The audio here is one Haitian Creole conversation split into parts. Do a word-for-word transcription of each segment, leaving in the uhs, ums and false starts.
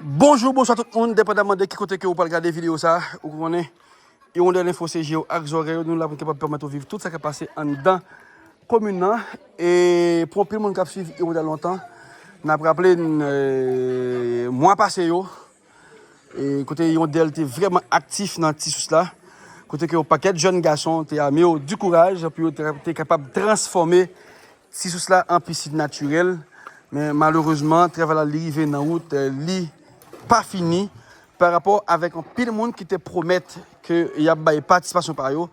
Bonjou, bonswa tout moun, depandaman de ki kote ke ou pral gade videyo sa, ou konnen, Hirondelle Info se je w ak zòrèy ou, nou la pou n kapab pèmèt ou viv tout sa k ap pase anndan komin nan. E pou anpil moun k ap swiv Hirondelle lontan, n ap raple n, e, mwa pase yo, e, kote Hirondelle te vrèman aktif nan ti sous la, kote ke yon pakèt jèn gason te ame yo di kouraj pou yo te, te kapab transfòme ti sous la an pisin natirèl, men malerezman, travay la li rive nan wout, eh, li pa fini, pa rapò avèk anpil moun ki te pwomèt ke y ap bay patisipasyon pa yo,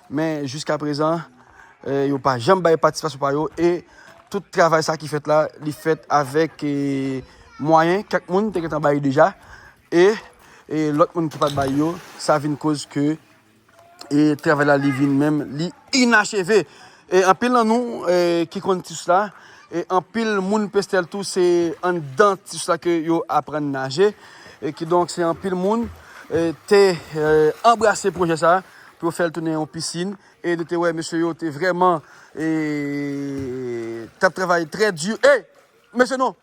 men jiska prezan, eh, yo pa janm bay patisipasyon pa yo, e tout travay sa ki fèt la, li fèt avèk, eh, mwayen kèk moun te gentan bay deja, e, e lòt moun ki pa t bay yo, sa vin koz ke e travay la li vin menm, li inacheve. E anpil nan nou, e, ki konn ti sous la, e anpil moun Pestèl tou, se anndan ti sous la ke yo aprann naje. E kidonk, se anpil moun, e, te, e, anbrase pwojè sa pou yo fè l tounen yon pisin. E nou te wè mesye yo te vrèman, e, t ap travay trè di. E, mesye non!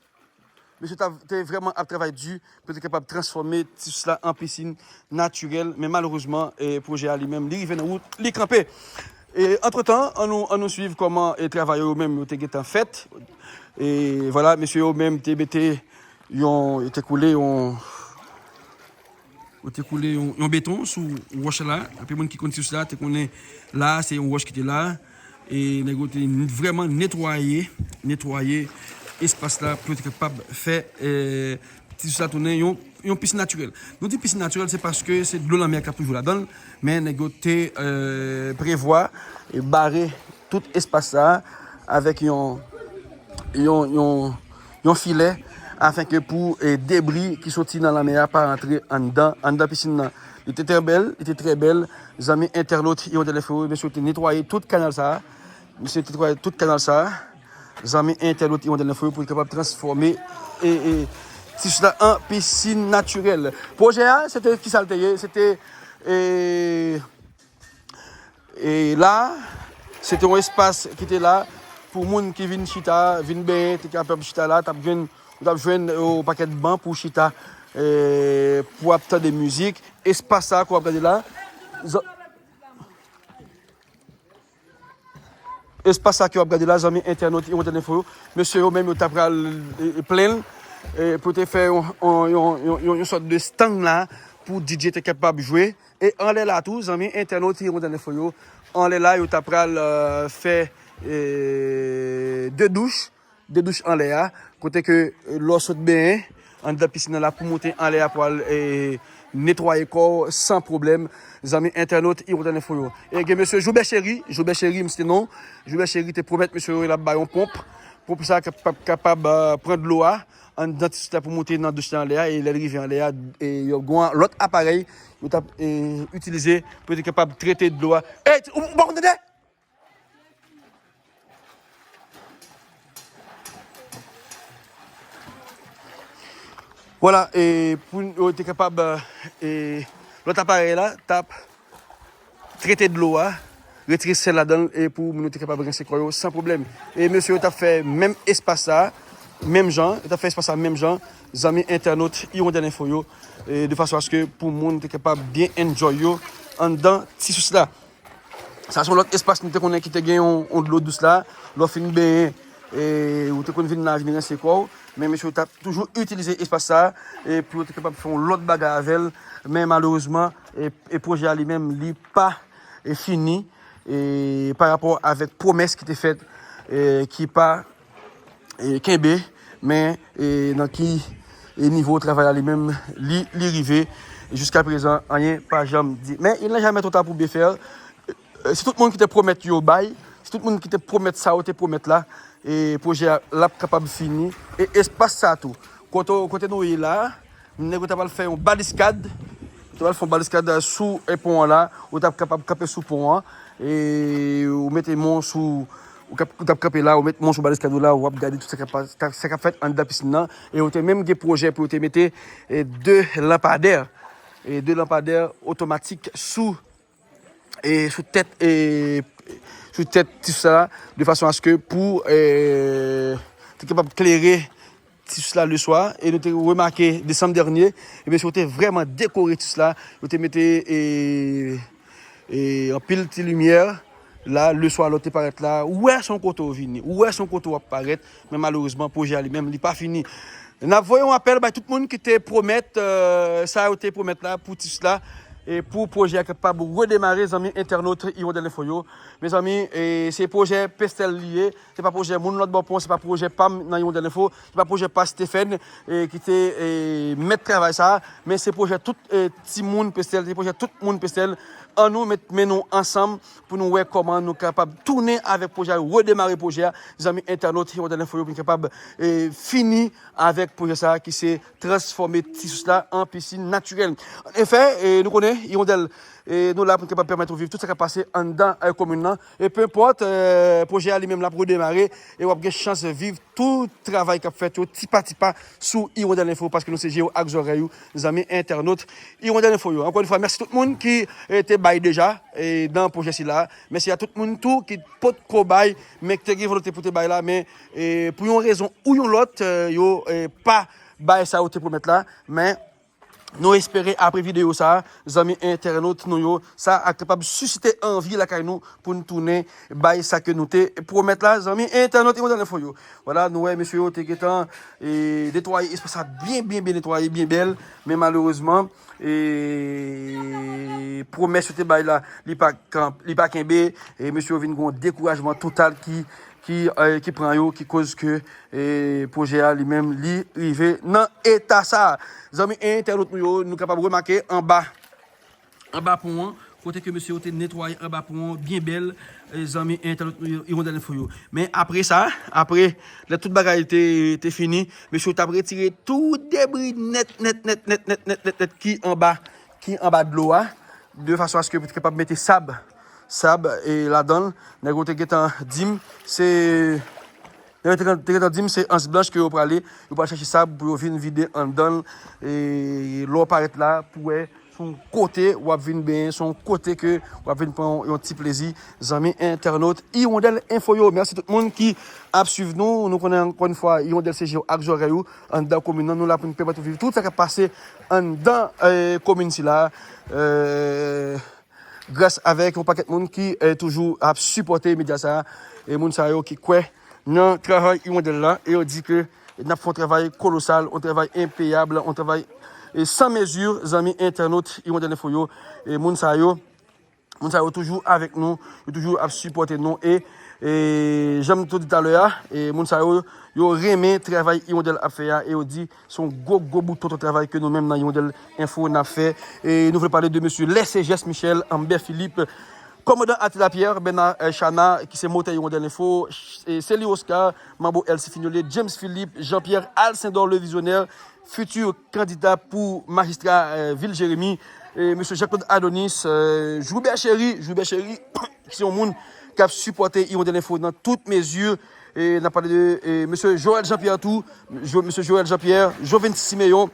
Mesye ta, te vrèman ap travay di pou te kapab transfòme ti sous la an pisin natirèl, men malerezman, e, pwojè a li menm, li rive nan wout, li kanpe. E, antretan, an nou, an nou swiv kòman, e, travay yo menm yo te gentan fèt. E, vwala, mesye yo menm te mete yon, yo te koule yon, Yo te koule yon, yon beton sou wòch la. Anpil moun ki konn ti sous la te konnen la, se yon wòch ki te la. E nèg yo te vrèman netwaye, netwaye espas la pou yo te kapab fè, eh, ti sous la tounen yon, yon pisin natirèl. Nou di pisin natirèl, se paske se dlo lanmè a k ap toujou ladan l, men nèg yo te, eh, prevwa e bare tout espas sa a avèk yon, yon, yon, yon filè, afenke pou, eh, debri ki soti nan lanmè a pa rantre anndan, anndan pisin nan. Li te trè bèl, li te trè bèl. Zanmi entènot Hirondelle Info yo, mesye yo te netwaye tout kanal sa a. Mesye yo te netwaye tout kanal sa a. Zanmi entènot Hirondelle Info yo pou yo kapab transfòme, eh, eh, ti sous la an pisin natirèl. Pwojè a, se te ki sa l te ye? Se te, eh, E la, se te yon espas ki te la pou moun ki vin chita, vin benyen, te kapab chita la, t ap jwenn, ou t ap jwenn yon pakèt ban pou chita, e, pou ap tande mizik. Espas sa ke w ap gade la, zan-, espas sa ke w ap gade la, zanmi entènot Hirondelle Info yo, mesye yo menm yo t ap pral, e, e, plen l, e, pou te fè yon, yon, yon, yon, yon, yon sòt de stand la pou D J te kapab jwe. E anlè la tou, zanmi entènot Hirondelle Info yo, anlè la, yo ta pral, euh, fè, euh, de douch, de douch anlè a, kote ke, euh, lè w sot benyen anndan pisin nan la pou moute anlè a pou al, euh, netwaye kò w san pwoblèm, zanmi entènot Hirondelle Info yo. E gen mesye Joubert Chéry, Joubert Chéry, m site non, Joubert Chéry te pwomèt mesye yo l ap ba yon ponp, ponp sa k ap kapab, euh, pran dlo a anndan ti sous la pou moute nan douch la anlè a, e lè l rive anlè a, e yo gen yon lòt aparèy yo t ap, e, itilize pou yo te kapab trete dlo a. Ey, ou, ou pa konn tande? Vwala, e pou yo te kapab, e, lòt aparèy la t ap trete dlo a, retire sèl ladan l, e pou moun yo te kapab rense kò yo san pwoblèm. E mesye yo t ap fè menm espas sa a, menm jan, yo t ap fè espas sa a menm jan, zanmi entènot Hirondelle Info yo, e de fason aske pou moun te kapab byen enjoy yo anndan ti sous la. Sa se yon lòt espas nou te konnen ki te gen yon, yon dlo dous la. Lè w fin benyen, e, ou te konn vin la, vin rense kò w. Men mesye yo t ap toujou itilize espas sa a, e, pou yo te kapab fè yon lòt bagay avè l. Men malerezman, e, e pwojè a li menm, li pa, e, fini, e, pa rapò avèk pwomès ki te fèt, e, ki pa e, kenbe, men, e, nan ki, e, nivo travay la li menm, li, li rive. Jiska prezan, anyen pa janm di. Men, il n'est jamais trop tard pour bien faire. E, si tout moun ki te pwomèt yo bay, si tout moun ki te pwomèt sa yo te pwomèt la, e, pwojè a l ap kapab fini. E espas sa tou, kote, kote nou ye la, nèg yo ta pral fè yon baliskad. Yo ta pral fè yon baliskad sou, e, pon an la. Ou t ap kapab kanpe sou pon an. E ou mete men w sou, ou k ap, ou t ap kanpe la, ou met men w sou baliskad ou la, w ap gade tout sa k ap, sa k ap fèt anndan pisin nan. E yo te menm gen pwojè pou yo te mete, e, de lanpadè, e, de lanpadè otomatik sou, e, sou tèt, e, sou tèt ti sous la, de fason aske pou, e, te kapab klere ti sous la leswa, e nou te remake desanm dènye, e mesye yo te vrèman dekore ti sous la, yo te mete e, e anpil ti limyè, la, leswa lè w te parèt la, ou wè se yon kote w vini, ou wè se yon kote w ap parèt, men malerezman, pwojè a li menm, li pa fini. N ap voye yon apèl bay tout moun ki te pwomèt, euh, sa yo te pwomèt la pou ti sous la, e pou pwojè a kapab redemare, zanmi entènot Hirondelle Info yo. Mezanmi, e se pwojè Pestel li ye, se pa pwojè moun lòt bò pon, se pa pwojè pa m nan Hirondelle Info, se pa pwojè pa Stephen, e ki te, e, mèt travay sa, men se pwojè tout, e, timoun Pestel, se pwojè tout moun Pestel. Ann nou met men nou ansanm pou nou wè kòman nou kapab tounen avèk pwojè a, redemare pwojè a, zanmi entènot Hirondelle Info yo, pou nou kapab, e, fini avèk pwojè sa a ki se transfòme ti sous la an pisin natirèl. An efè, e, nou konnen, Hirondelle, e, nou la pou nou kapab pèmèt ou viv tout sa k ap pase anndan, e, komin nan. E penpòt, e, pwojè a li menm l ap redemare e w ap gen chans viv tout travay k ap fèt yo tipa tipa sou Hirondelle Info paske nou se je w ak zòrèy ou, zanmi entènot Hirondelle Info yo. Ankò yon fwa, mèsi tout moun ki, e, te bay deja, e, nan pwojè sila. Mèsi a tout moun tou ki potko bay, men ki te gen volonte pou te bay la, men, e, pou yon rezon ou yon lòt, e, yo, e, pa bay sa yo te pwomèt la, men nou espere apre videyo sa, zanmi entènot nou yo, sa a kapab sisite anvi lakay nou pou n tounen bay sa ke nou te pwomèt la, zanmi entènot Hirondelle Info yo. Vwala, nou wè mesye yo te gentan, e, netwaye espas la byen, byen, byen netwaye, byen bèl, men malerezman, e, pwomès yo te bay la, li pa, li pa kenbe, e mesye yo vin gen yon dekourajman total ki ki, e, ki pran yo, ki koz ke, e, pwojè a li menm, li rive nan eta sa a. Zanmi entènot nou yo, nou kapab remake anba, anba pon an, kote ke mesye yo te netwaye anba pon an, byen bèl, e, zanmi entènot nou yo, Hirondelle Info yo. Men apre sa, apre, lè tout bagay te, te fini, mesye yo t ap retire tout debri nèt, nèt, nèt, nèt, nèt, nèt, nèt, nèt ki anba, ki anba dlo a, de fason aske pou te kapab mete sab, sab, e, ladan l. Nèg yo te gentan di m, se, nèg yo te, te gentan di m, se Anse Blanche ke yo prale, yo pral chèche sab pou yo vin vide anndan l, e, lè w parèt la, pou wè, se yon kote w ap vin benyen, se yon kote ke w ap vin pran yon ti plezi, zanmi entènot Hirondelle Info yo. Mèsi tout moun ki ap swiv nou. Nou konnen ankò yon fwa, Hirondelle se je w ak zòrèy ou anndan komin nan. Nou la pou n pèmèt ou viv tout sa k ap pase anndan, e, komin sila. E, gras avèk yon pakèt moun ki, e, toujou ap sipòte medya sa a. E moun sa yo ki kwè nan travay Hirondelle la. E yo di ke n ap fè yon travay kolosal, yon travay enpeyab, yon travay, e, san mezi, zanmi entènot Hirondelle Info yo. E moun sa yo, moun sa yo toujou avèk nou, yo toujou ap sipòte nou. E, e jan m te di talè a, e moun sa yo, yo renmen travay Hirondelle ap fè a, e yo di se yon gwo, gwo bout tonton travay ke nou menm nan Hirondelle Info n ap fè. E nou vle pale de mesye Lè Sejès Michel, Ambert Philippe, kòmandan Atila Pierre, Bernard, e, Chana, ki se motè Hirondelle Info, e, Célie Oscar, Manbo Elsie Fignolé, James Philippe, Jean-Pierre Alcindor le Visionnaire, fiti kandida pou majistra, e, vil Jeremi, e, mesye Jean-Claude Adonis, e, Joubert Chéry, Joubert Chéry, ki se yon moun k ap sipòte Hirondelle Info nan tout mezi. E n ap pale de, e, mesye Joël Jean-Pierre tou, Jo-, mesye Joël Jean-Pierre, Jovency Siméon,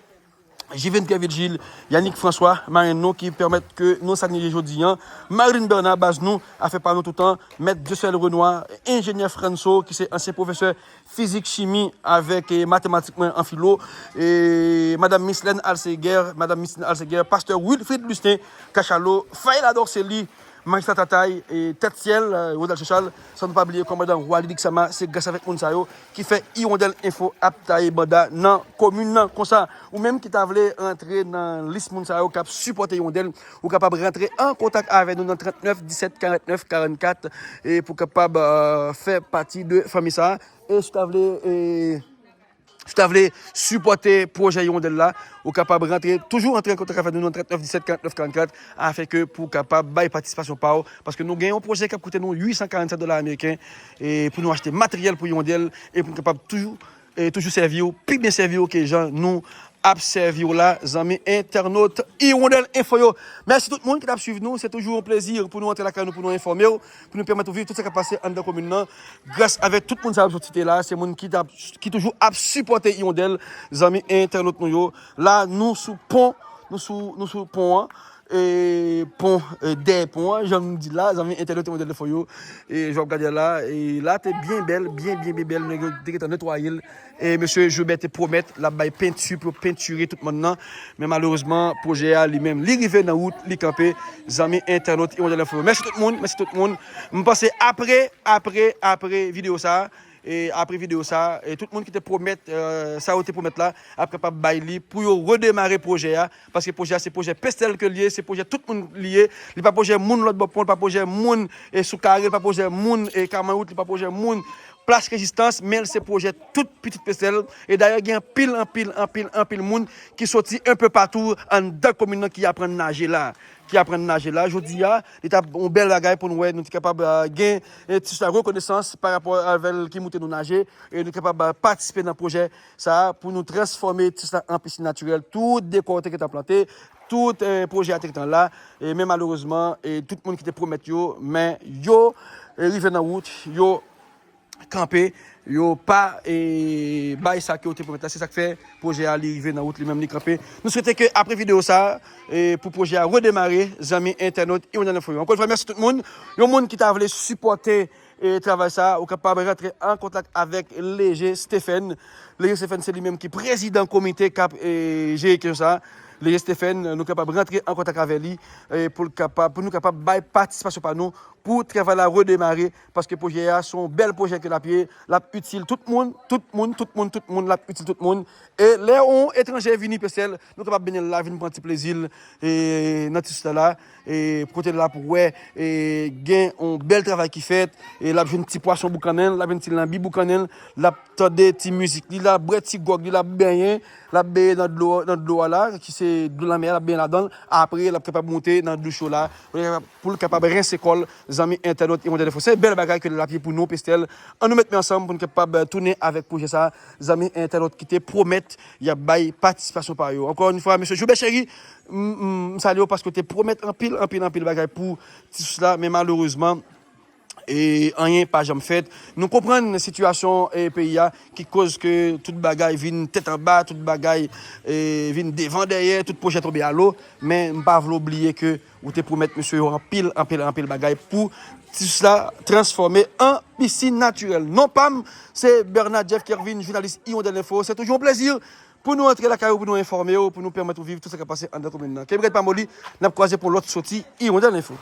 Jivin Pierre Virgile, Yannick François, marenn nou ki pèmèt ke nou sa n ye jodi a. Marilyn Bernard, baz nou, afè pa nou toutan, mèt Dieuseul Renoir, enjenyè Franso, ki se ansyen pwofesè fizik, chimi avèk, e, matematik mwen an filo, e, madanm Mislaine Alceguer, madanm Mislaine Alceguer, pastè Wilfrid Lucien Cachalo, Fayla Dorcely, Majistra Tatay, e, Tèt Syèl, e, Rodal Chachal, san nou pa bliye kòmandan Wally Lixama, se gras avèk moun sa yo ki fè Hirondelle Info ap taye banda nan komin nan. Konsa, ou menm ki ta vle rantre nan lis moun sa yo k ap sipòte Hirondelle, ou kapab rantre an kontak avè nou nan trannèf disèt karannèf karannkat, e pou kapab, e, fè pati de fanmi sa a. E si w ta vle, e, si w ta vle sipòte pwojè Hirondelle la, ou kapab rantre, toujou rantre an kontak avè nou nan trannèf disèt karannèf karannkat, afenke pou w kapab bay patisipasyon pa w, paske nou gen yon pwojè k ap koute nou uit san karannsèt dola ameriken, e pou nou achte materyèl pou Hirondelle, e pou nou kapab toujou, e toujou sèvi w, pi byen sèvi w ke jan nou ap sèvi w la, zanmi entènot Hirondelle Info yo. Mèsi tout moun ki t ap swiv nou, se toujou yon plezi pou nou antre lakay nou, pou nou enfòme w, pou nou pèmèt ou viv tout sa k ap pase anndan komin nan. Gras avèk tout moun sa yo m sot site la, se moun ki t ap, ki toujou ap sipòte Hirondelle, zanmi entènot nou yo. La, nou sou pon, nou sou, nou sou pon an. e, pon, e, dèyè pon an, jan m di la, zanmi entènot e modèl enfo yo, e, jan w ap gade la, e, la te byen bèl, byen, byen, byen bèl, nèg yo te gentan netwaye l, e, mesye Joubert te pwomèt l ap bay penti pou pentire tout mòn nan, men malerezman, pwojè a li menm, li rive nan wout, li kanpe, zanmi entènot e modèl enfo yo. Mèsi tout moun, mèsi tout moun. M panse apre, apre, apre videyo sa a, e apre videyo sa a, e tout moun ki te pwomèt, e, sa yo te pwomèt la, ap kapab bay li pou yo redemare pwojè a, paske pwojè a se pwojè Pestèl ke l ye, se pwojè tout moun li ye, li pa pwojè moun lòt bò pon, li pa pwojè moun, e, sou kare, li pa pwojè moun, e, Kamanyout, li pa pwojè moun Plas Rezistans, men l se pwojè tout pitit Pestèl, e dayè gen anpil, anpil, anpil, anpil moun ki soti enpe patou anndan komin nan ki aprann naje la. ki aprann naje la. Jodi a, li t ap yon bèl bagay pou nou wè, nou te kapab, a, gen, e, ti sa rekonesans pa rapò avè l ki moute nou naje, e nou kapab, a, patisipe nan pwojè sa a pou nou transfòme ti sa an pisin natirèl. Tout dekò te gentan plante, tout, e, pwojè a te gentan la, e, men malerezman, e, tout moun ki te pwomèt yo, men yo, e, rive nan wout, yo kanpe, yo pa, e, bay sa ke yo te pwomèt la. Se sa k fè pwojè a li rive nan wout li menm, li kanpe. Nou swete ke apre videyo sa a, e, pou pwojè a redemare, zanmi entènot Irondèl Enfo yo. Ankò yon fwa, mèsi tout moun. Yon moun ki ta vle sipòte, e, travay sa a, ou kapab rantre an kontak avèk Leje Stephen. Leje Stephen se li menm ki prezidan komite k ap, e, jere kesyon sa a. Leje Stephen, nou kapab rantre an kontak avè li, e, pou l kapab, pou nou kapab bay patisipasyon pa nou pou travay la redemare, paske pwojè a se yon bèl pwojè ke l ap ye, l ap itil tout moun, tout moun, tout moun, tout moun, l ap itil tout moun. E lè yon etranje vini Pestèl, nou kapab mennen l la, vin pran ti plezi l, e, nan ti sita la, e, kote l la pou wè, e, gen yon bèl travay ki fèt, e l ap jwenn ti pwason boukannen l, l ap jwenn ti lanbi boukannen l, l ap tande ti mizik li, l ap bwè ti gwòg li, l ap benyen, l ap benyen nan dlo, nan dlo a la, ki se dlo lanmè a, l ap benyen ladan l, apre l ap kapab moute nan douch yo la, pou l kapab rense kò l, zanmi entènot Irondèl Enfo. Se bèl bagay ke l ap ye pou nou, Pestèl. Ann nou met men ansanm pou n kapab, e, tounen avèk pwojè sa a, zanmi entènot ki te pwomèt y ap bay patisipasyon pa yo. Ankò yon fwa, mesye Joubert Chéry, m, m, m salye w paske w te pwomèt anpil, anpil, anpil bagay pou ti sous la, men malerezman, e anyen pa janm fèt. Nou konprann sitiyasyon, e, peyi a ki koz ke tout bagay vin tèt anba, tout bagay, e, vin devan dèyè, tout pwojè tonbe alo, men m pa vle w bliye ke ou te pwomèt mesye yo anpil, anpil, anpil bagay pou ti sous la transfòme an pisin natirèl. Non pa m, se Bernard Jeff Kervin, jounalis Irondèl Enfo. Se toujou yon plezi pou nou antre lakay ou, pou nou enfòme w, pou nou pèmèt ou viv tout sa k ap pase anndan komin nan. Kenbe rèd pa moli, n ap kwaze pou lòt soti Irondèl Enfo.